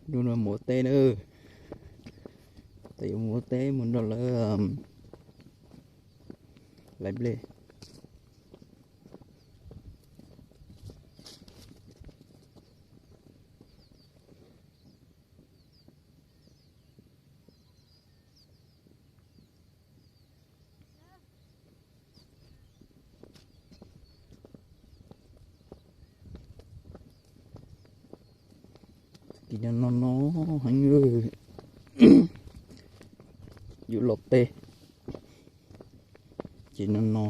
Hnub no mus ua teb na, tes yuav mus ua teb mus nrog lawv laiv nplej. Ces no no heev, yuav los teb ces no no.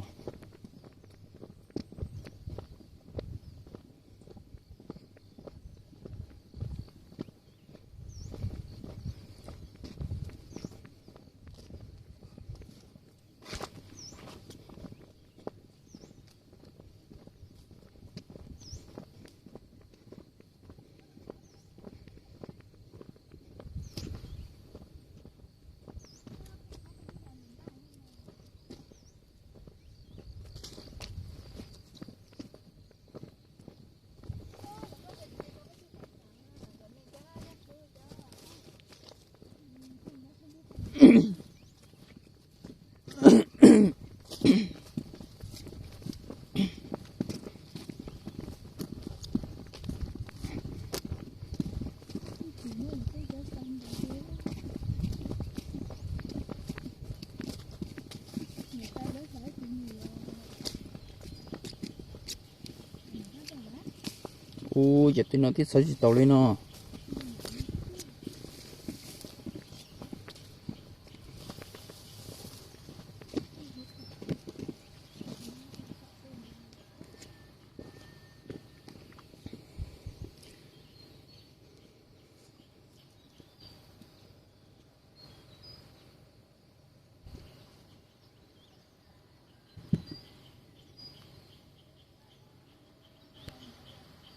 Ub, cov tej no twb txhob tsis tau li no.